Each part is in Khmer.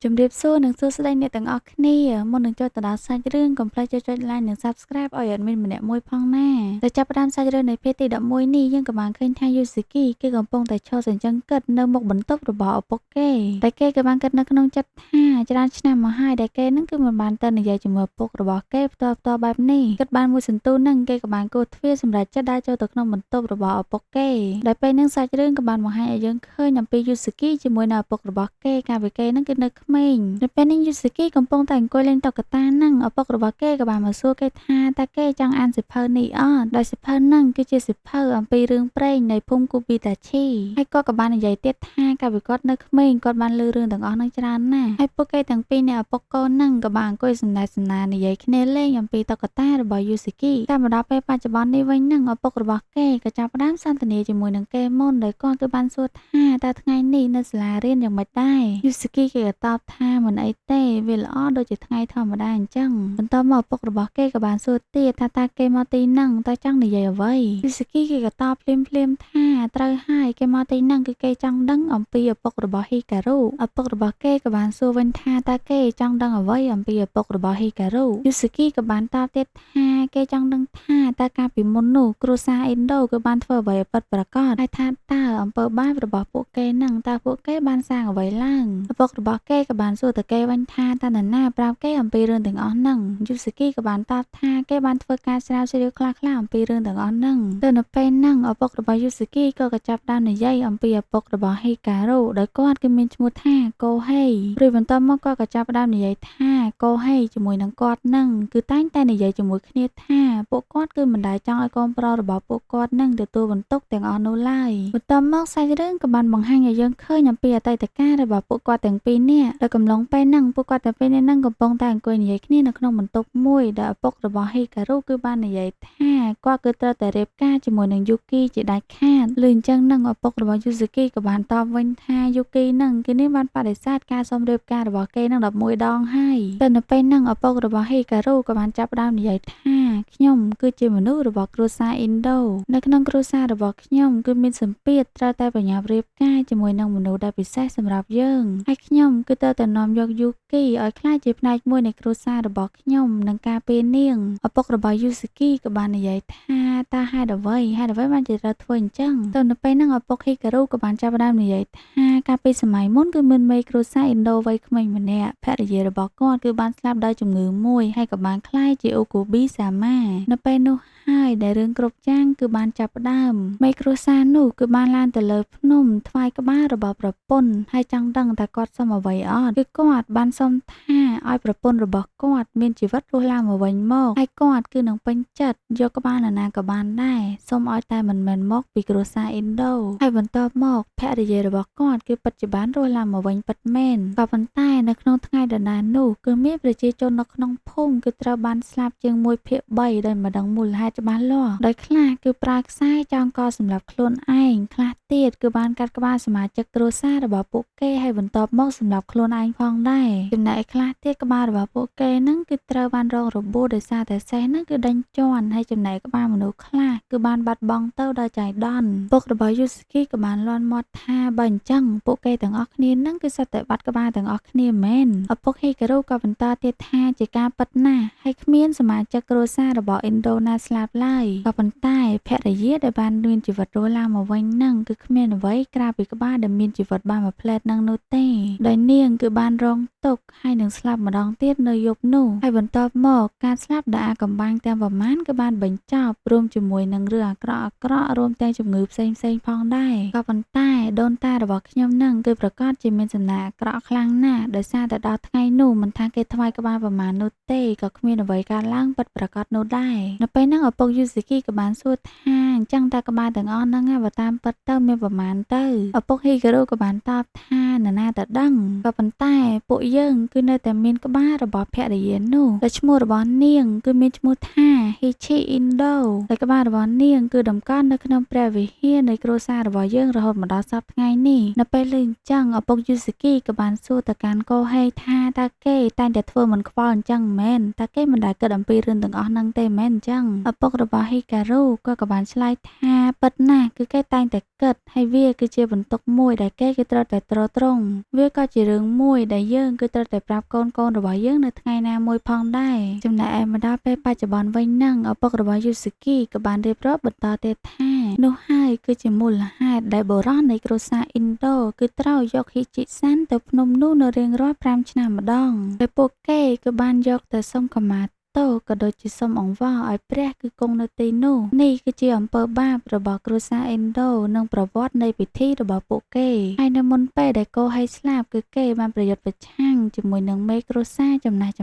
ជំរាបសួរនិងសួស្តីអ្នកទាំងអស់គ្នាមុននឹងចូលទៅដល់សាច់រឿងកុំភ្លេចចុច like និង Subscribe ឲ្យ admin ម្នាក់មួយផងណាតែចាប់ផ្ដើមសាច់រឿងនៃភាគទី11នេះយើងក៏បានឃើញថា Yusuke គេកំពុងតែឈរសញ្ជឹងគិតនៅមុខបន្ទប់របស់ឪពុកគេតែគេក៏បានគិតនៅក្នុងចិត្តថាច្រើនឆ្នាំមកហើយដែលគេនឹងគឺមិនបានទៅនិយាយជាមួយឪពុករបស់គេផ្ទាល់ផ្ទាល់បែបនេះគិតបានមួយសន្ទុះនឹងគេក៏បានគោះទ្វារសម្រាប់ចិត្តដើរចូលទៅក្នុងបន្ទប់របស់ឪពុកគេដែលពេលនឹងសាច់រឿងក៏បានបង្ហាញឲ្យយើងឃើញអំពី Yusuke ជាមួយនឹងឪពុករបស់គេកាលពីគេនឹងគឺនៅក្មេងនៅពេលនេះ Yusuke កំពុងតែអង្គុយលេងតុក្កតានឹងឪពុករបស់គេក៏បានមកសួរគេថាតើគេចង់អានសៀវភៅនេះអត់ដោយសៀវភៅនឹងគឺជាសៀវភៅអំពីរឿងព្រេងនៃភូមិគូប៊ីតាឈីហើយគាត់ក៏បាននិយាយទៀតថាកាលពីគាត់នៅក្មេងគាត់បានឮរឿងទាំងអស់នឹងច្រើនណាស់ហើយពួកគេទាំងពីរអ្នកឪពុកកូននឹងក៏បានអង្គុយសម្ដែងសម្ដានិយាយគ្នាលេងអំពីតុក្កតារបស់ Yusuke តែមកដល់ពេលបច្ចុប្បន្ននេះវិញនឹងឪពុករបស់គេក៏ចាប់ផ្ដើមសន្ទនាជាមួយនឹងគេមុនដោយគាត់គឺបានសួរថាតើថ្ងៃនេះនៅសាលារៀនយ៉ាងម៉េចដែរ Yusuke គេក៏តបថាមិនអីទេវាល្អដូចជាថ្ងៃធម្មតាអញ្ចឹងបន្ទាប់មកឪពុករបស់គេក៏បានសួរទៀតថាតើគេមកទីហ្នឹងតើចង់និយាយអ្វី Yusuke គេក៏តបភ្លាមភ្លាមថាត្រូវហើយគេមកទីហ្នឹងគឺគេចង់ដឹងអំពីឪពុករបស់ Hikaru ឪពុករបស់គេក៏បានសួរវិញថាតើគេចង់ដឹងអ្វីអំពីឪពុករបស់ Hikaru Yusuke ក៏បានតបទៀតថាគេចង់ដឹងថាតើកាលពីមុននោះគ្រួសារ Indo គឺបានធ្វើអ្វីឲ្យពិតប្រាកដហើយថាតើអំពើបាបរបស់ពួកគេនឹងតើពួកគេបានសាងអ្វីឡើងឪពុករបស់គេក៏បានសួរទៅគេវិញថាតើនរណាប្រាប់គេអំពីរឿងទាំងអស់ហ្នឹង Yusuke ក៏បានតបថាគេបានធ្វើការស្រាវជ្រាវខ្លះៗអំពីរឿងទាំងអស់ហ្នឹងទៅនៅពេលហ្នឹងឪពុករបស់ Yusuke ក៏ចាប់ផ្ដើមនិយាយអំពីឪពុករបស់ Hikaru ដោយគាត់គឺមានឈ្មោះថា Kohei រួចបន្ទាប់មកគាត់ក៏ចាប់ផ្ដើមនិយាយថា Kohei ជាមួយនឹងគាត់នឹងគឺតែងតែនិយាយជាមួយគ្នាថាពួកគាត់គឺមិនដែលចង់ឲ្យកូនប្រុសរបស់ពួកគាត់នឹងទទួលបន្ទុកទាំងអស់នោះឡើយបន្ទាប់មកសាច់រឿងក៏បានបង្ហាញឲ្យយើងឃើញអំពីអតីតកាលរបស់ពួកគាត់ទាំងពីរនាក់ដោយកំឡុងពេលហ្នឹងពួកគាត់ទាំងពីរនាក់ហ្នឹងកំពុងតែអង្គុយនិយាយគ្នានៅក្នុងបន្ទប់មួយដែលឪពុករបស់ Hikaru គឺបាននិយាយថាគាត់គឺត្រូវតែរៀបការជាមួយនឹង Yuki ជាដាច់ខាតឬអញ្ចឹងនឹងឪពុករបស់ Yusuke ក៏បានតបវិញថា Yuki នឹងគេនេះបានបដិសេធការសុំរៀបការរបស់គេនឹង11ដងហើយទៅនៅពេលហ្នឹងឪពុករបស់ Hikaru ក៏បានចាប់ផ្ដើមនិយាយថាខ្ញុំគឺជាមនុស្សរបស់គ្រួសារ Indo នៅក្នុងគ្រួសាររបស់ខ្ញុំគឺមានសម្ពាធត្រូវតែប្រញាប់រៀបការជាមួយនឹងមនុស្សដែលពិសេសសម្រាប់យើងហើយខ្ញុំគឺត្រូវតែនាំយក Yuki ឲ្យក្លាយជាផ្នែកមួយនៃគ្រួសាររបស់ខ្ញុំនិងការពារនាងឪពុករបស់ Yusuke ក៏បាននិយាយថាតើហេតុអ្វីបានជាត្រូវធ្វើអញ្ចឹងទៅនៅពេលហ្នឹងឪពុក Hikaru ក៏បានចាប់ផ្ដើមនិយាយថាកាលពីសម័យមុនគឺមានមេគ្រួសារ Indo វ័យក្មេងម្នាក់ភរិយារបស់គាត់គឺបានស្លាប់ដោយជំងឺមួយហើយក៏បានក្លាយជា Okubi Sama នៅពេលនោះហើយដែលរឿងគ្រប់យ៉ាងគឺបានចាប់ផ្ដើមមេគ្រួសារនោះគឺបានឡើងទៅលើភ្នំថ្វាយក្បាលរបស់ប្រពន្ធហើយចង់ដឹងថាគាត់សុំអ្វីអត់គឺគាត់បានសុំថាឲ្យប្រពន្ធរបស់គាត់មានជីវិតរស់ឡើងមកវិញមកហើយគាត់គឺនឹងពេញចិត្តយកក្បាលនរណាក៏បានដែរសូមឲ្យតែមិនមែនមកពីគ្រួសារ Indo ហើយបន្ទាប់មកភរិយារបស់គាត់គឺពិតជាបានរស់ឡើងមកវិញពិតមែនក៏ប៉ុន្តែនៅក្នុងថ្ងៃដដែលនោះគឺមានប្រជាជននៅក្នុងភូមិគឺត្រូវបានស្លាប់ជាង1/3ដោយមិនដឹងមូលហេតុច្បាស់លាស់ដោយខ្លះគឺប្រើខ្សែចងកសម្រាប់ខ្លួនឯងខ្លះទៀតគឺបានកាត់ក្បាលសមាជិកគ្រួសាររបស់ពួកគេហើយបន្ទាប់មកសម្រាប់ខ្លួនឯងផងដែរចំណែកខ្លះទៀតក្បាលរបស់ពួកគេនឹងគឺត្រូវបានរងរបួសដោយសារតែសេះនឹងគឺដេញជាន់ហើយចំណែកក្បាលមនុស្សខ្លះគឺបានបាត់បង់ទៅដោយចៃដន្យពុករបស់ Yusuke ក៏បានលាន់មាត់ថាបើអញ្ចឹងពួកគេទាំងអស់គ្នានឹងគឺសុទ្ធតែបាត់ក្បាលទាំងអស់គ្នាមែនឪពុក Hikaru ក៏បន្តទៀតថាជាការពិតណាស់ហើយគ្មានសមាជិកគ្រួសាររបស់ Indo ណាស្លាប់ឡើយក៏ប៉ុន្តែភរិយាដែលបានមានជីវិតរស់ឡើងមកវិញនឹងគឺគ្មានអ្វីក្រៅពីក្បាលដែលមានជីវិតបានមួយផ្លែតនឹងនោះទេដោយនាងគឺបានរងទុក្ខហើយនឹងស្លាប់ម្ដងទៀតនៅយប់នោះហើយបន្ទាប់មកការស្លាប់ដែលអាកំបាំងទាំងប្រមាណគឺបានបញ្ចប់រួមជាមួយនឹងរឿងអាក្រក់រួមទាំងជំងឺផ្សេងៗផងដែរក៏ប៉ុន្តែដូនតារបស់ខ្ញុំនឹងគឺប្រកាសជាមានសំណាងអាក្រក់ខ្លាំងណាស់ដោយសារតែដល់ថ្ងៃនោះមិនថាគេថ្វាយក្បាលប្រមាណនោះទេក៏គ្មានអ្វីកើតឡើងពិតប្រាកដនោះដែរនៅពេលហ្នឹងឪពុក Yusuke ក៏បានសួរថាអញ្ចឹងតើក្បាលទាំងអស់ហ្នឹងបើតាមពិតទៅមានប្រមាណទៅឪពុក Hikaru ក៏បានតបថានរណាទៅដឹងក៏ប៉ុន្តែពួកយើងគឺនៅតែមានក្បាលរបស់ភរិយានោះដែលឈ្មោះរបស់នាងគឺមានឈ្មោះថា Hichi Indo ដែលក្បាលរបស់នាងគឺតម្កល់នៅក្នុងព្រះវិហារនៃគ្រួសាររបស់យើងរហូតមកដល់សព្វថ្ងៃនេះនៅពេលឮអញ្ចឹងឪពុក Yusuke ក៏បានសួរទៅកាន់ Kohei ថាតើគេតែងតែធ្វើមិនខ្វល់អញ្ចឹងមែនតើគេមិនដែលគិតអំពីរឿងទាំងអស់ហ្នឹងទេមែនអញ្ចឹងឪពុករបស់ Hikaru ក៏បានឆ្លើយថាពិតណាស់គឺគេតែងតែគិតហើយវាគឺជាបន្ទុកមួយដែលគេគឺត្រូវតែទ្រទ្រង់វាក៏ជារឿង មួយដែលយើងគឺត្រូវតែប្រាប់កូនៗរបស់យើងនៅថ្ងៃណាមួយផងដែរចំណែកឯមកដល់ពេលបច្ចុប្បន្នវិញនឹងឪពុករបស់យូស៊ូគីក៏បានរៀបរាប់បន្តទៀតថានោះហើយគឺជាមូលហេតុដែលបុរសនៃគ្រួសារអ៊ីនដូគឺត្រូវយកហ៊ីជីសាន់ទៅភ្នំនោះនៅរៀងរាល់5ឆ្នាំម្ដងដោយពួកគេគឺបានយកទៅសុំខមាទោសក៏ដូចជាសុំអង្វរឲ្យព្រះគឺគង់នៅទីនោះនេះគឺជាអំពើបាបរបស់គ្រួសារអេនដូនិងប្រវត្តិនៃពិធីរបស់ពួកគេហើយនៅមុនពេលដែលកូហេស្លាប់គឺគេបានប្រយុទ្ធប្រឆាំងជាមួយនឹងមេគ្រួសារចំណាស់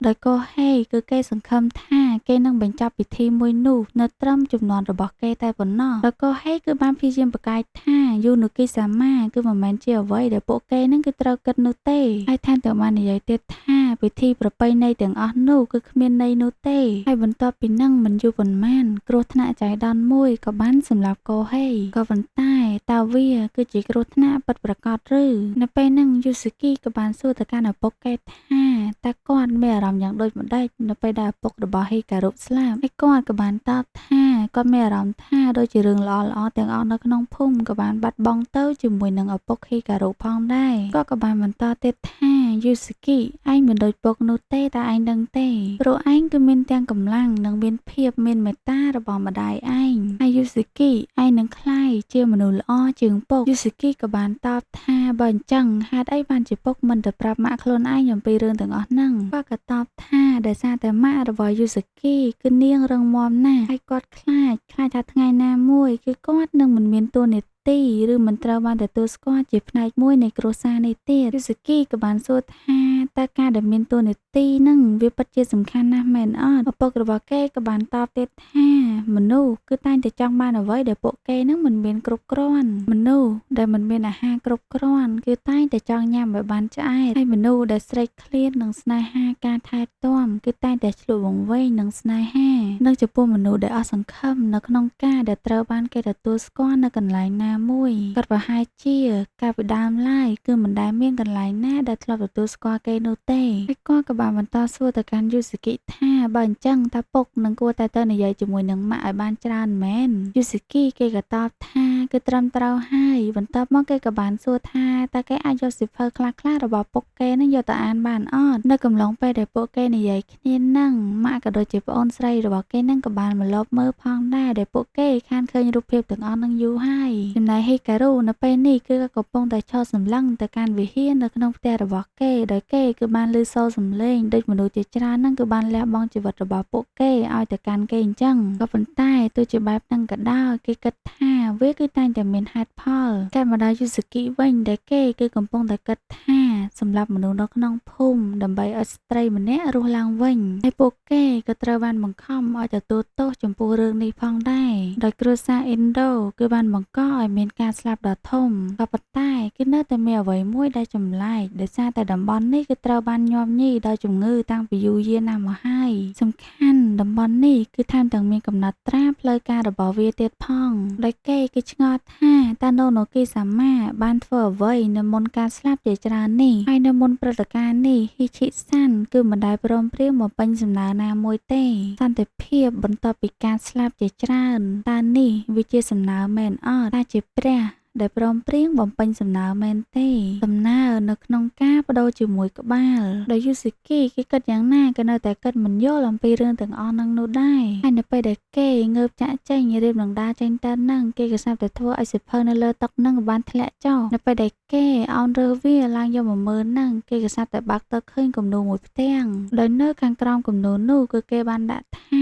ដោយកូហេគឺគេសង្ឃឹមថាគេនឹងបញ្ចប់ពិធីមួយនោះនៅត្រឹមចំនួនរបស់គេតែប៉ុណ្ណោះដោយកូហេគឺបានព្យាយាមប្រកែកថាយូនុគីសាម៉ាគឺមិនមែនជាអ្វីដែលពួកគេនឹងគឺត្រូវគិតនោះទេហើយថែមទាំងបាននិយាយទៀតថាពិធីប្រពៃណីទាំងអស់នោះគឺគ្មានន័យនោះទេហើយបន្ទាប់ពីនឹងមិនយូរប៉ុន្មានគ្រោះថ្នាក់ចៃដន្យមួយក៏បានសម្លាប់កូហេក៏ប៉ុន្តែតើវាគឺជាគ្រោះថ្នាក់ពិតប្រាកដឬនៅពេលហ្នឹងយូស៊ូគីក៏បានសួរទៅកាន់ឪពុកគេថាតើគាត់មានអារម្មណ៍យ៉ាងដូចម្ដេចនៅពេលដែលឪពុករបស់ហ៊ីការុស្លាប់ហើយគាត់ក៏បានតបថាគាត់មានអារម្មណ៍ថាដូចជារឿងល្អៗទាំងអស់នៅក្នុងភូមិក៏បានបាត់បង់ទៅជាមួយនឹងឪពុកហ៊ីការុផងដែរគាត់ក៏បានបន្តទៀតថាយូស៊ូគីឯងមិនដូចពុកនោះទេតែឯងដឹងទេព្រោះឯងគឺមានទាំងកម្លាំងនិងមានភាពមានមេត្តារបស់ម្ដាយឯងហើយយូស៊ូគីឯងនឹងក្លាយជាមនុស្សល្អជាងពុកយូស៊ូគីក៏បានតបថាបើអញ្ចឹងហេតុអីបានជាពុកមិនទៅប្រាប់ម៉ាក់ខ្លួនឯងអំពីរឿងទាំងអស់ហ្នឹងគាត់ក៏តបថាដោយសារតែម៉ាក់របស់យូស៊ូគីគឺនាងរឹងមាំណាស់ហើយគាត់ខ្លាចថាថ្ងៃណាមួយគឺគាត់នឹងមិនមានតួនាទីឬមិនត្រូវបានទទួលស្គាល់ជាផ្នែកមួយនៃគ្រួសារនេះទៀតយូស៊ូគីក៏បានសួរថាតើការដែលមានតួនាទីនឹងវាពិតជាសំខាន់ណាស់មែនអត់ឪពុករបស់គេក៏បានតបទៀតថាមនុស្សគឺតែងតែចង់បានអ្វីដែលពួកគេនឹងមិនមានគ្រប់គ្រាន់មនុស្សដែលមិនមានអាហារគ្រប់គ្រាន់គឺតែងតែចង់ញ៉ាំឲ្យបានឆ្អែតហើយមនុស្សដែលស្រេកឃ្លាននឹងស្នេហាការថែទាំគឺតែងតែឆ្លក់វង្វេងនឹងស្នេហានិងចំពោះមនុស្សដែលអស់សង្ឃឹមនៅក្នុងការដែលត្រូវបានគេទទួលស្គាល់នៅកន្លែងណាមួយគាត់ប្រហែលជាកាលពីដើមឡើយគឺមិនដែលមានកន្លែងណាដែលធ្លាប់ទទួលស្គាល់គេនោះទេហើយគាត់ក៏បានបន្តសួរទៅកាន់យូស៊ូគីថាបើអញ្ចឹងតើពុកនឹងគួរតែទៅនិយាយជាមួយនឹងម៉ាក់ឲ្យបានច្រើនមែនយូស៊ូគីគេក៏តបថាគឺត្រឹមត្រូវហើយបន្ទាប់មកគេក៏បានសួរថាតើគេអាចយកសៀវភៅខ្លះៗរបស់ពុកគេនឹងយកទៅអានបានអត់នៅកំឡុងពេលដែលពួកគេនិយាយគ្នានឹងម៉ាក់ក៏ដូចជាប្អូនស្រីរបស់គេនឹងក៏បានមកលបមើលផងដែរដែលពួកគេខានឃើញរូបភាពទាំងអស់នឹងយូរហើយចំណែកហ៊ីការ៉ូនៅពេលនេះគឺកំពុងតែឈរសម្លឹងទៅកាន់វិហារនៅក្នុងផ្ទះរបស់គេដោយគេគឺបានឮសូរសំឡេងដូចមនុស្សជាច្រើននឹងគឺបានលះបង់ជីវិតរបស់ពួកគេឲ្យទៅកាន់គេអញ្ចឹងក៏ប៉ុន្តែទោះជាបែបហ្នឹងក៏ដោយគេគិតថាវាគឺតែងតែមានហេតុផលតែមកដល់យូស៊ូគីវិញដែលគេគឺកំពុងតែគិតថាសម្រាប់មនុស្សនៅក្នុងភូមិដើម្បីឲ្យស្ត្រីម្នាក់រស់ឡើងវិញហើយពួកគេក៏ត្រូវបានបង្ខំឲ្យទទួលទោសចំពោះរឿងនេះផងដែរដោយគ្រួសារអ៊ីនដូគឺបានបង្កឲ្យមានការស្លាប់ដ៏ធំក៏ប៉ុន្តែគឺនៅតែមានអ្វីមួយដែលចម្លែកដោយសារតែតំបន់នេះគឺត្រូវបានញាំញីដោយជំងឺតាំងពីយូរយារណាស់មកហើយសំខាន់តំបន់នេះគឺថែមទាំងមានកំណត់ត្រាផ្លូវការរបស់វាទៀតផងដោយគេគឺឆ្ងល់ថាតើណូណូគីសាម៉ាបានធ្វើអ្វីនៅមុនការស្លាប់ជាច្រើននេះហើយនៅមុនព្រឹត្តិការណ៍នេះហ៊ីឈិសាន់គឺមិនដែលព្រមព្រៀងបំពេញសំណើណាមួយទេសន្តិភាពបន្ទាប់ពីការស្លាប់ជាច្រើនតើនេះវាជាសំណើមែនអត់តើជាព្រះដែលព្រមព្រៀងបំពេញសំណើមែនទេសំណើនៅក្នុងការបដូរជាមួយក្បាលដោយយូស៊ូគីគេគិតយ៉ាងណាក៏នៅតែគិតមិនយល់អំពីរឿងទាំងអស់នឹងនោះដែរហើយនៅពេលដែលគេងើបចាក់ចេញរៀបនឹងដើរចេញទៅនឹងគេក៏ស្រាប់តែធ្វើឲ្យសៀវភៅនៅលើតុនឹងបានធ្លាក់ចុះនៅពេលដែលគេអោនរើសវាឡើងយកមកមើលនឹងគេក៏ស្រាប់តែបើកទៅឃើញគំនូរមួយផ្ទាំងដោយនៅខាងក្រោមគំនូរនោះគឺគេបានដាក់ថា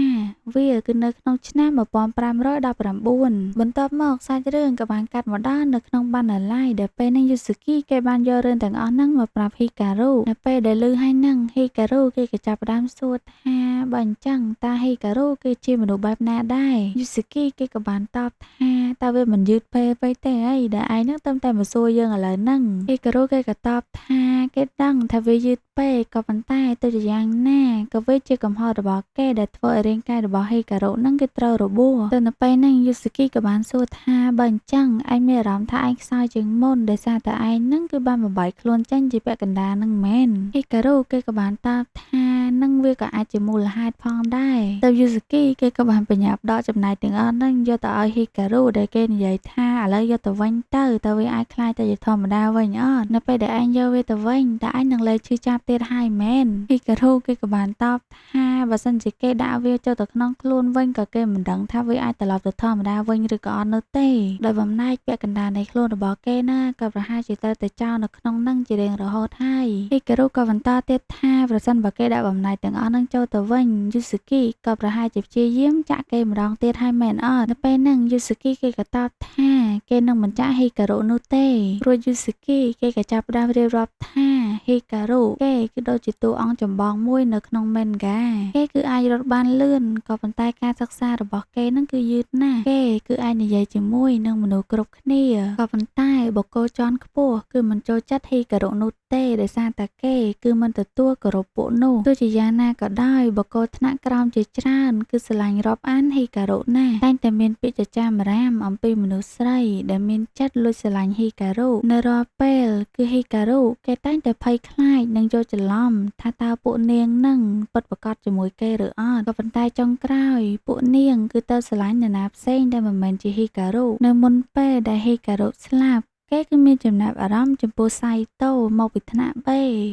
វាគឺនៅក្នុងឆ្នាំ1519បន្ទាប់មកសាច់រឿងក៏បានកាត់មកដល់នៅក្នុងបណ្ណាល័យដែលពេលនេះយូស៊ូគីគេបានយករឿងទាំងអស់ហ្នឹងមកប្រាប់ហ៊ីការ៉ូនៅពេលដែលឮហើយហ្នឹងហ៊ីការ៉ូគេក៏ចាប់ផ្ដើមសួរថាបើអញ្ចឹងតើហ៊ីការ៉ូគឺជាមនុស្សបែបណាដែរយូស៊ូគីគេក៏បានតបថាតើវាមិនយឺតពេលពេកទេអីដែលឯងហ្នឹងត្រឹមតែមកសួរយើងឥឡូវហ្នឹងហ៊ីការ៉ូគេក៏តបថាគេដឹងថាវាយឺតពេកក៏ប៉ុន្តែទោះជាយ៉ាងណាក៏វាជាកំហុសរបស់គេដែលធ្វើឲ្យរាងកាយរបស់ហ៊ីការ៉ូហ្នឹងគេត្រូវរបួសទៅនៅពេលហ្នឹងយូស៊ូគីក៏បានសួរថាបើអញ្ចឹងឯងមានអារម្មណ៍ថាឯងខ្សោយជាងមុនដោយសារតែឯងហ្នឹងគឺបានបំបីខ្លួនចេញជាពាក់កណ្ដាលហ្នឹងមែនហ៊ីការ៉ូគេក៏បានតបថា ហ្នឹងវាក៏អាចជាមូលហេតុផងដែរទៅយូស៊ូគីគេក៏បានបញ្ញាប់ដកចំណែកទាំងអស់ហ្នឹងយកទៅឲ្យហ៊ីការ៉ូដែលគេនិយាយថាឥឡូវយកទៅវិញទៅតើវាអាចក្លាយទៅជាធម្មតាវិញអត់នៅពេលដែលឯងយកវាទៅវិញតើឯងនឹងលែងឈឺចាប់ទៀតហើយមែនហ៊ីការ៉ូគេក៏បានតបថាបើសិនជាគេដាក់វាចូលទៅក្នុងខ្លួនវិញក៏គេមិនដឹងថាវាអាចត្រឡប់ទៅធម្មតាវិញឬក៏អត់នោះទេដោយបំណែកពាក់កណ្ដាលនៃខ្លួនរបស់គេណាក៏ប្រហែលជាត្រូវតែចោលនៅក្នុងនឹងជារៀងរហូតហើយហ៊ីការ៉ូក៏បន្តទៀតថាប្រសិនបើគេដាក់បំណែកទាំងអស់នឹងចូលទៅវិញយូស៊ូគីក៏ប្រហែលជាព្យាយាមចាក់គេម្ដងទៀតហើយមែនអត់នៅពេលហ្នឹងយូស៊ូគីគេក៏តបថាគេនឹងមិនចាក់ហ៊ីការ៉ូនោះទេព្រោះយូស៊ូគីគេក៏ចាប់ផ្ដើមរៀបរាប់ថាហ៊ីការ៉ូគេគឺដូចជាតួអង្គចម្បងមួយនៅក្នុងមេនហ្គាគេគឺអាចរត់បានលឿនក៏ប៉ុន្តែការសិក្សារបស់គេនឹងគឺយឺតណាស់គេគឺអាចនិយាយជាមួយនឹងមនុស្សគ្រប់គ្នាក៏ប៉ុន្តែបុគ្គលជាន់ខ្ពស់គឺមិនចូលចិត្តហ៊ីការ៉ូនោះទេដោយសារតែគេគឺមិនទទួលគោរពពួកនោះទោះជាយ៉ាងណាក៏ដោយបុគ្គលថ្នាក់ក្រោមជាច្រើនគឺស្រឡាញ់រាប់អានហ៊ីការ៉ូណាស់តែងតែមានពាក្យចចាមអារាមអំពីមនុស្សស្រីដែលមានចិត្តលួចស្រឡាញ់ហ៊ីការ៉ូនៅរាល់ពេលគឺហ៊ីការ៉ូគេតែងតែភ័យខ្លាចនិងយកច្រឡំថាតើពួកនាងនឹងពិតប្រាកដជាមួយគេឬអត់ក៏ប៉ុន្តែចុងក្រោយពួកនាងគឺទៅស្រឡាញ់នរណាផ្សេងដែលមិនមែនជាហ៊ីការ៉ូនៅមុនពេលដែលហ៊ីការ៉ូស្លាប់គេគឺមានចំណាប់អារម្មណ៍ចំពោះសៃតូមកពីថ្នាក់ B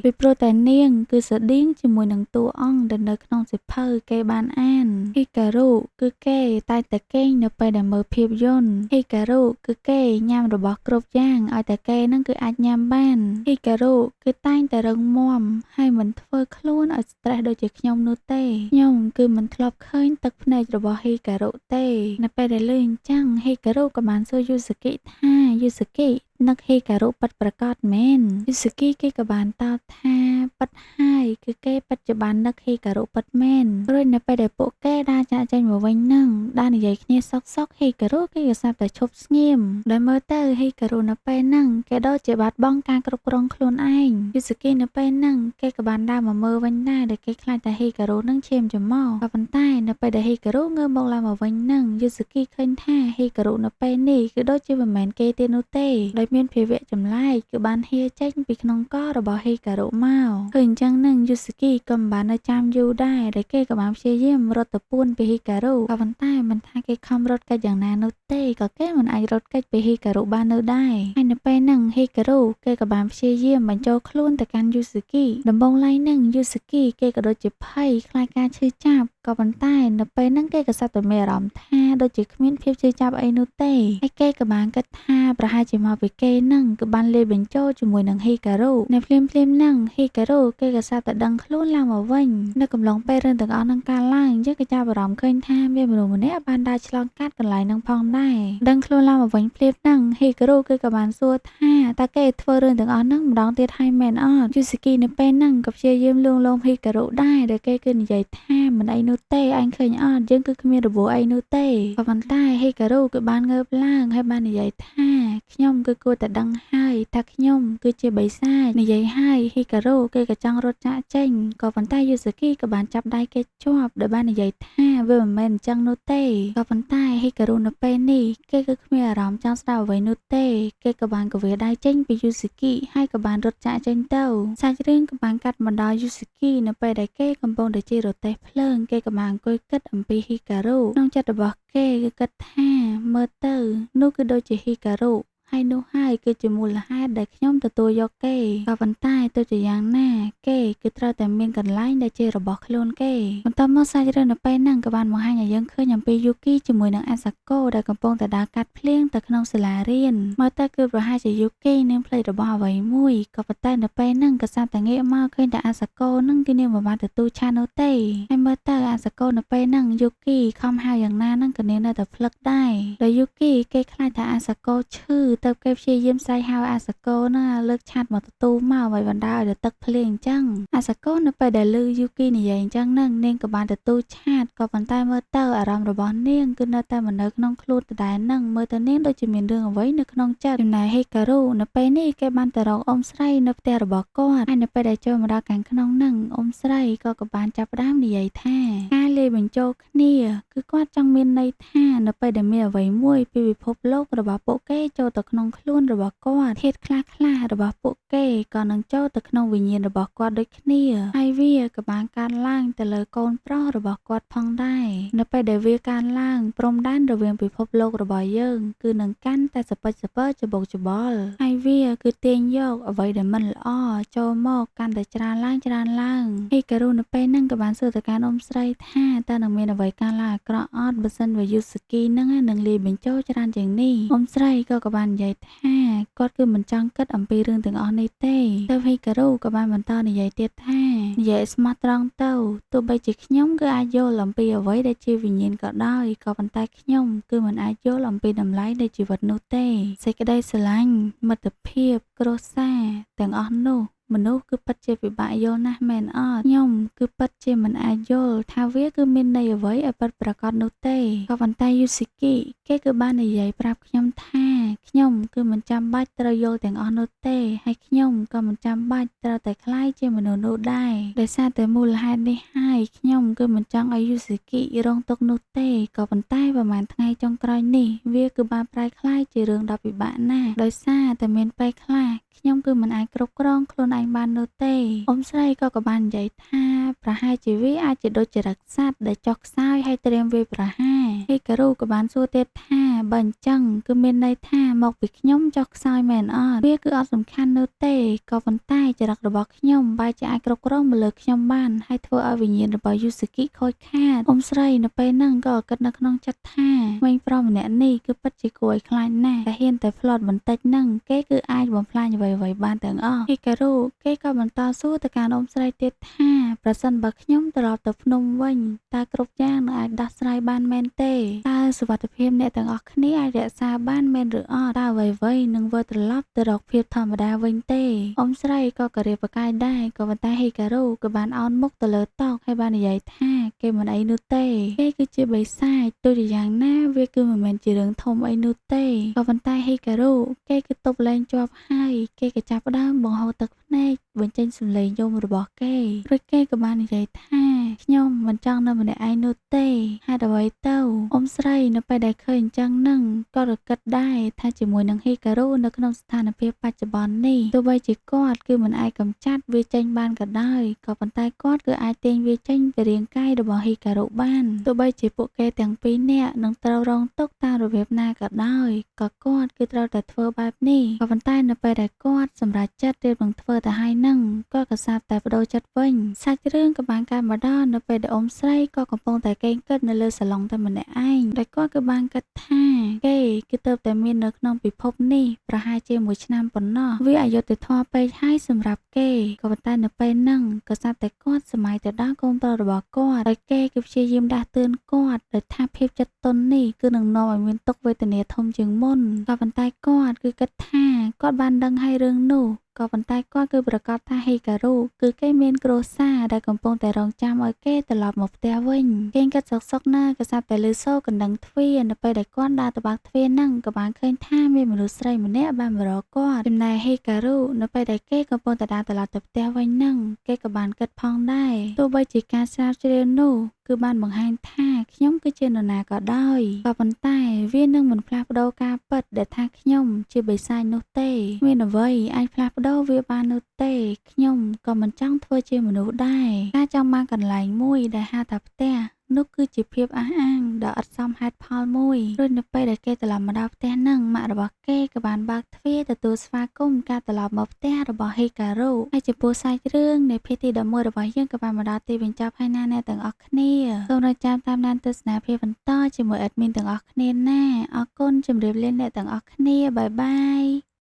ពីព្រោះតែនាងគឺស្រដៀងជាមួយនឹងតួអង្គដែលនៅក្នុងសៀវភៅគេបានអានហ៊ីការ៉ូគឺគេតែងតែគេងនៅពេលដែលមើលភាពយន្តហ៊ីការ៉ូគឺគេញ៉ាំរបស់គ្រប់យ៉ាងឲ្យតែគេនឹងគឺអាចញ៉ាំបានហ៊ីការ៉ូគឺតែងតែរឹងមាំហើយមិនធ្វើខ្លួនឲ្យ stress ដូចជាខ្ញុំនោះទេខ្ញុំគឺមិនធ្លាប់ឃើញទឹកភ្នែករបស់ហ៊ីការ៉ូទេនៅពេលដែលលឺអញ្ចឹងហ៊ីការ៉ូក៏បានសួរយូស៊ូគីថាយូស៊ូគីនឹកហ៊ីការ៉ូពិតប្រាកដមែនយូស៊ូគីគេក៏បានតបថាពិតហើយគឺគេពិតជាបាននឹកហ៊ីការ៉ូពិតមែនរួចនៅពេលដែលពួកគេដើរចាកចេញមកវិញនឹងដើរនិយាយគ្នាសុកសុកហ៊ីការ៉ូគេក៏ស្រាប់តែឈប់ស្ងៀមដោយមើលទៅហ៊ីការ៉ូនៅពេលហ្នឹងគេដូចជាបាត់បង់ការគ្រប់គ្រងខ្លួនឯងយូស៊ូគីនៅពេលហ្នឹងគេក៏បានដើរមកមើលវិញដែរដែលគេខ្លាចតែហ៊ីការ៉ូនឹងឈាមច្រមុះក៏ប៉ុន្តែនៅពេលដែលហ៊ីការ៉ូងើបមកឡើងមកវិញហ្នឹងយូស៊ូគីឃើញថាហ៊ីការ៉ូនៅពេលនេះគឺដូចជាមិនមែនគេទៀតនោះទេដោយមានភាវៈចម្លែកគឺបានហៀចេញពីក្នុងករបស់ហ៊ីការ៉ូមកឃើញអញ្ចឹងនឹងយូស៊ូគីក៏មិនបាននៅចាំយូរដែរដែលគេក៏បានព្យាយាមរត់ទៅពួនពីហ៊ីការ៉ូក៏ប៉ុន្តែមិនថាគេខំរត់គេចយ៉ាងណានោះទេក៏គេមិនអាចរត់គេចពីហ៊ីការ៉ូបាននៅដែរហើយនៅពេលហ្នឹងហ៊ីការ៉ូគេក៏បានព្យាយាមបញ្ចូលខ្លួនទៅកាន់យូស៊ូគីដំបូងឡើយហ្នឹងយូស៊ូគីគេក៏ដូចជាភ័យខ្លាចការឈឺចាប់ក៏ប៉ុន្តែនៅពេលហ្នឹងគេក៏សត្វតែមានអារម្មណ៍ថាដូចជាគ្មានភាពឈឺចាប់អីនោះទេហើយគេក៏បានគិតថាប្រហែលជាមកពីគេហ្នឹងគឺបានលាយបញ្ចូលជាមួយនឹងហ៊ីការ៉ូនៅភ្លាមភ្លាមហ្នឹងហ៊ីការ៉ូគេក៏ស្រាប់តែដឹងខ្លួនឡើងមកវិញនៅកំឡុងពេលរឿងទាំងអស់ហ្នឹងកើតឡើងយើងក៏ចាប់អារម្មណ៍ឃើញថាមានមនុស្សម្នាក់បានដើរឆ្លងកាត់កន្លែងហ្នឹងផងដែរដឹងខ្លួនឡើងមកវិញភ្លាមហ្នឹងហ៊ីការ៉ូគេក៏បានសួរថាតើគេធ្វើរឿងទាំងអស់ហ្នឹងម្ដងទៀតហើយមែនអត់យូស៊ូគីនៅពេលហ្នឹងក៏ព្យាយាមលួងលោមហ៊ីការ៉ូដែរដែលគេគឺនិយាយថាមិនអីនោះទេឯងឃើញអត់យើងគឺគ្មានរបួសអីនោះទេក៏ប៉ុន្តែហ៊ីការ៉ូគឺបានងើបឡើងហើយបាននិយាយថាខ្ញុំគឺគួរតែដឹងហើយថាខ្ញុំគឺជាបិសាចនិយាយហើយហ៊ីការ៉ូគេក៏ចង់រត់ចាកចេញក៏ប៉ុន្តែយូស៊ូគីក៏បានចាប់ដៃគេជាប់ដោយបាននិយាយថាវាមិនមែនអញ្ចឹងនោះទេក៏ប៉ុន្តែហ៊ីការ៉ូនៅពេលនេះគេគឺគ្មានអារម្មណ៍ចង់ស្ដាប់អ្វីនោះទេគេក៏បានកវាដៃចេញពីយូស៊ូគីហើយក៏បានរត់ចាកចេញទៅសាច់រឿងក៏បានកាត់មកដល់យូស៊ូគីនៅពេលដែលគេកំពុងតែជិះរទេះភ្លើងគេក៏បានអង្គុយគិតអំពីហ៊ីការ៉ូក្នុងចិត្តរបស់គេគឺគិតថាមើលទៅនោះគឺដូចជាហ៊ីការ៉ូហើយនោះហើយគឺជាមូលហេតុដែលខ្ញុំទទួលយកគេក៏ប៉ុន្តែទោះជាយ៉ាងណាគេគឺត្រូវតែមានកន្លែងដែលជារបស់ខ្លួនគេបន្តមកសាច់រឿងនៅពេលហ្នឹងក៏បានបង្ហាញឲ្យយើងឃើញអំពីយូគីជាមួយនឹងអាសាកូដែលកំពុងតែដើរកាត់ភ្លៀងទៅក្នុងសាលារៀនមើលទៅគឺប្រហែលជាយូគីនឹងភ្លេចរបស់អ្វីមួយក៏ប៉ុន្តែនៅពេលហ្នឹងក៏ស្រាប់តែងាកមកឃើញតែអាសាកូហ្នឹងគឺនាងមិនបានទទួលឆាននោះទេហើយមើលទៅអាសាកូនៅពេលហ្នឹងយូគីខំហៅយ៉ាងណាហ្នឹងក៏នាងនៅតែភ្លឹកដែរដោយយូគីគេខ្លាចថាអាសាកូឈឺទៅគេព្យាយាមស្រែកហៅអាសាកូហ្នឹងលើកឆាតមកទទួលមកឲ្យបណ្ដាឲ្យទឹកភ្លៀងអញ្ចឹងអាសាកូនៅពេលដែលឮយូគីនិយាយអញ្ចឹងហ្នឹងនាងក៏បានទទួលឆាតក៏ប៉ុន្តែមើលទៅអារម្មណ៍របស់នាងគឺនៅតែមិននៅក្នុងខ្លួនដដែលហ្នឹងមើលទៅនាងដូចជាមានរឿងអ្វីនៅក្នុងចិត្តចំណែកហ៊ីការ៉ូនៅពេលនេះគេបានទៅរកអ៊ំស្រីនៅផ្ទះរបស់គាត់ហើយនៅពេលដែលចូលមកដល់ខាងក្នុងហ្នឹងអ៊ំស្រីក៏បានចាប់ផ្ដើមនិយាយថាការលាយបញ្ចូលគ្នាគឺគាត់ចង់មានន័យថានៅពេលដែលមានអ្វីមួយពីពិភពលោករបស់ពួកគេចូលទៅ ក្នុងខ្លួនរបស់គាត់ធាតុខ្លះៗរបស់ពួកគេក៏នឹងចូលទៅក្នុងវិញ្ញាណរបស់គាត់ដូចគ្នាហើយវាក៏បានកើនឡើងទៅលើកូនប្រុសរបស់គាត់ផងដែរនៅពេលដែលវាកើនឡើងព្រំដែនរវាងពិភពលោករបស់យើងគឺនឹងកាន់តែសពិចសពិលច្បុកច្បល់ហើយវាគឺទាញយកអ្វីដែលមិនល្អចូលមកកាន់តែច្រើនឡើងច្រើនឡើងហ៊ីការ៉ូនៅពេលហ្នឹងក៏បានសួរទៅកាន់អ៊ំស្រីថាតើនឹងមានអ្វីកើតឡើងអាក្រក់អត់បើសិនបើយូសាគីហ្នឹងនឹងលាយបញ្ចូលច្រើនជាងនេះអ៊ំស្រីក៏បាននិយាយថាគាត់គឺមិនចង់គិតអំពីរឿងទាំងអស់នេះទេទៅហ៊ីការ៉ូក៏បានបន្តនិយាយទៀតថានិយាយស្មោះត្រង់ទៅទោះបីជាខ្ញុំគឺអាចយល់អំពីអ្វីដែលជាវិញ្ញាណក៏ដោយក៏ប៉ុន្តែខ្ញុំគឺមិនអាចយល់អំពីតម្លៃនៃជីវិតនោះទេសេចក្តីស្រឡាញ់មិត្តភាពគ្រួសារទាំងអស់នោះមនុស្សគឺពិតជាពិបាកយល់ណាស់មែនអត់ខ្ញុំគឺពិតជាមិនអាចយល់ថាវាគឺមានន័យអ្វីឲ្យពិតប្រាកដនោះទេក៏ប៉ុន្តែយូស៊ីគីគេគឺបាននិយាយប្រាប់ខ្ញុំថាខ្ញុំគឺមិនចាំបាច់ត្រូវយល់ទាំងអស់នោះទេហើយខ្ញុំក៏មិនចាំបាច់ត្រូវតែក្លាយជាមនុស្សនោះដែរដោយសារតែមូលហេតុនេះហើយខ្ញុំគឺមិនចង់ឲ្យយូស៊ីគីរងទុក្ខនោះទេក៏ប៉ុន្តែប្រហែលថ្ងៃចុងក្រោយនេះវាគឺបានប្រែក្លាយជារឿងដ៏ពិបាកណាស់ដោយសារតែមានពេលខ្លះខ្ញុំគឺមិនអាចគ្រប់គ្រងខ្លួនឯងបាននោះទេអ៊ំស្រីក៏បាននិយាយថាប្រហែលជាវាអាចជាដូចចរិតសត្វដែលចុះខ្សោយហើយត្រៀមវាយប្រហារហ៊ីការ៉ូក៏បានសួរទៀតថាបើអញ្ចឹងគឺមានន័យថាមកពីខ្ញុំចុះខ្សោយមែនអត់វាគឺអត់សំខាន់នោះទេក៏ប៉ុន្តែចរិតរបស់ខ្ញុំបែរជាអាចគ្រប់គ្រងមកលើខ្ញុំបានហើយធ្វើឲ្យវិញ្ញាណរបស់យូសាគីខូចខាតអ៊ំស្រីនៅពេលហ្នឹងក៏គិតនៅក្នុងចិត្តថាក្មេងប្រុសម្នាក់នេះគឺពិតជាគួរឲ្យខ្លាចណាស់តែហ៊ានតែផ្្លាត់បន្តិចហ្នឹងគេគឺអាចបំផ្លាញអ្វីៗបានទាំងអស់ហ៊ីការ៉ូគេក៏បន្តសួរទៅកាន់អ៊ំស្រីទៀតថាប្រសិនបើខ្ញុំត្រឡប់ទៅភ្នំវិញតើគ្រប់យ៉ាងនឹងអាចដោះស្រាយបានមែនទេតើសុវត្ថិភាពអ្នកទាំងអស់គ្នាអាចរក្សាបានមែនឬអត់តើអ្វីៗនឹងវិលត្រឡប់ទៅរកភាពធម្មតាវិញទេអ៊ំស្រីក៏ករៀបកាយដែរក៏ប៉ុន្តែហ៊ីការ៉ូក៏បានអោនមុខទៅលើតុហើយបាននិយាយថាគេមិនអីនោះទេគេគឺជាបិសាចទោះជាយ៉ាងណាវាគឺមិនមែនជារឿងធំអីនោះទេក៏ប៉ុន្តែហ៊ីការ៉ូគេគឺទប់លែងជាប់ហើយគេក៏ចាប់ផ្ដើមបង្ហូរទឹកភ្នែកបញ្ចេញសំឡេងយំរបស់គេរួចគេក៏បាននិយាយថាខ្ញុំមិនចង់នៅម្នាក់ឯងនោះទេហេតុអ្វីទៅអ៊ំស្រីនៅពេលដែលឃើញអញ្ចឹងនឹងក៏រគិតដែរថាជាមួយនឹងហ៊ីការ៉ូនៅក្នុងស្ថានភាពបច្ចុប្បន្ននេះទោះបីជាគាត់គឺមិនអាចកម្ចាត់វាចេញបានក៏ដោយក៏ប៉ុន្តែគាត់គឺអាចទាញវាចេញពីរាងកាយរបស់ហ៊ីការ៉ូបានទោះបីជាពួកគេទាំងពីរនាក់នឹងត្រូវរងទុក្ខតាមរបៀបណាក៏ដោយក៏គាត់គឺត្រូវតែធ្វើបែបនេះក៏ប៉ុន្តែនៅពេលដែលគាត់សម្រេចចិត្តរៀបនឹងធ្វើទៅហើយនឹងគាត់ក៏សាបតែបដូរចិត្តវិញសាច់រឿងក៏បានកើតមកដល់នៅពេលដែលអ៊ំស្រីក៏កំពុងតែកេងគិតនៅលើសាឡុងតែម្នាក់ឯងដោយគាត់គឺបានគិតថាគេគឺទៅតែមាននៅក្នុងពិភពនេះប្រហែលជាមួយឆ្នាំប៉ុណ្ណោះវាអយុត្តិធម៌ពេកហើយសម្រាប់គេក៏ប៉ុន្តែនៅពេលហ្នឹងក៏សាបតែគាត់សម័យទៅដល់កូនប្រុសរបស់គាត់ដោយគេគឺព្យាយាមដាស់តឿនគាត់ដោយថាភាពចិត្តទន់នេះគឺនឹងនាំឲ្យមានទុក្ខវេទនាធំជាងមុនក៏ប៉ុន្តែគាត់គឺគិតថាគាត់បានដឹងហើយរឿងនោះក៏ប៉ុន្តែគាត់គឺប្រកាសថាហ៊ីការ៉ូគឺគេមានគ្រួសារដែលកំពុងតែរងចាំឲ្យគេត្រឡប់មកផ្ទះវិញគេគិតសុកៗណាក៏សាប់តែលឺសូរកណ្ដឹងទ្វារនៅពេលដែលគាត់ដើរទៅបើកទ្វារហ្នឹងក៏បានឃើញថាមានមនុស្សស្រីម្នាក់បានមករកគាត់ចំណែកហ៊ីការ៉ូនៅពេលដែលគេកំពុងតែដើរត្រឡប់ទៅផ្ទះវិញហ្នឹងគេក៏បានគិតផងដែរទោះបីជាការស្រាវជ្រាវនោះគឺបានបង្ហាញថាខ្ញុំគឺជានរណាក៏ដោយក៏ប៉ុន្តែវានឹងមិនផ្លាស់ប្ដូរការពិតដែលថាខ្ញុំជាបិសាចនោះទេមានអ្វីអាចផ្លាស់ប្ដូរវាបាននោះទេខ្ញុំក៏មិនចង់ធ្វើជាមនុស្សដែរការចង់បានកន្លែងមួយដែលហៅថាផ្ទះនោះគឺជាភាពអះអាងដ៏ឥតសមហេតុផលមួយរួចនៅពេលដែលគេត្រឡប់មកដល់ផ្ទះហ្នឹងម៉ាក់របស់គេក៏បានបើកទ្វារទទួលស្វាគមន៍ការត្រឡប់មកផ្ទះរបស់ហ៊ីការ៉ូហើយចំពោះសាច់រឿងនៃភាគទី11របស់យើងក៏បានមកដល់ទីបញ្ចប់ហើយណាអ្នកទាំងអស់គ្នាសូមរងចាំតាមដានទស្សនាភាពបន្តជាមួយ admin ទាំងអស់គ្នាណាអរគុណជម្រាបលាអ្នកទាំងអស់គ្នាបាយបាយ។